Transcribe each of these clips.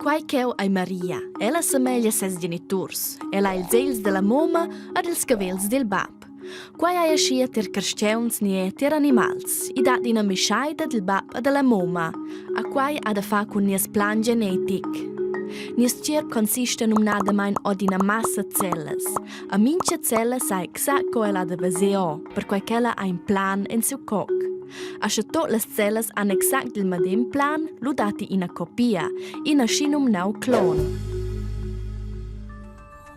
Quai cheu ei Maria. Ella semeglia ses geniturs. Ella ha ils egls della mumma ed ils cavels dil bab. Quai ei aschia tier carstgauns ni er tier animals. I dat ina mischeida dil bab e dalla mumma. A quai ha da far cun nies plan genetic. Nies tgierp consista numnadamein ord ina massa cellas. A mincha cella sa exact co ella ha da veser o, perquai ch'ella ha in plan en siu coc. A sche tot las cellas han exact il medem plan, lu datti ina copia, in aschinumnau clon.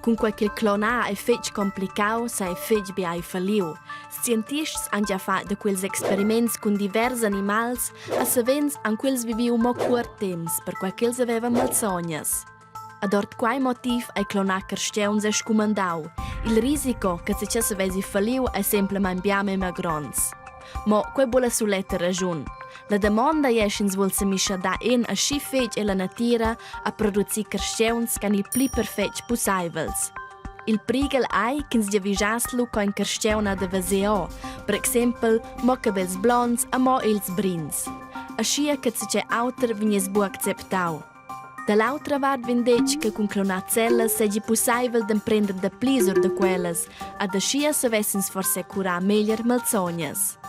Cunquei ch'il clonar ei fetg complicau, sa ei fetg bia ei falliu. Scientists han gia fatg da quels experiments cun divers animals e savens han quels viviu mo cuort temps, perquei ch'els havevan malsognas. Ed ord quei motiv ei clonar carstgauns è scumandau. Il risico che se savessi falliu ei semplamein bia memia gronds. Mo quei buca la suletta raschun. La damonda ei sch'ins vul semischadar en aschi fetg ella natira a producir carstgauns ch'han il pli perfetg pusseivels. Il prighel ei ch'ins giavischass lu co in carstgaun ha da veser ora, per exempel mo cavels blonds e mo ils brins. Aschia che zatgei auter vegness buc acceptau. Da l'autra vart vegn detg che cun clonar cellas seigi pusseivel d'emprender dapli sur da quellas, ad aschia savess ins forsa curar meglier malsognas.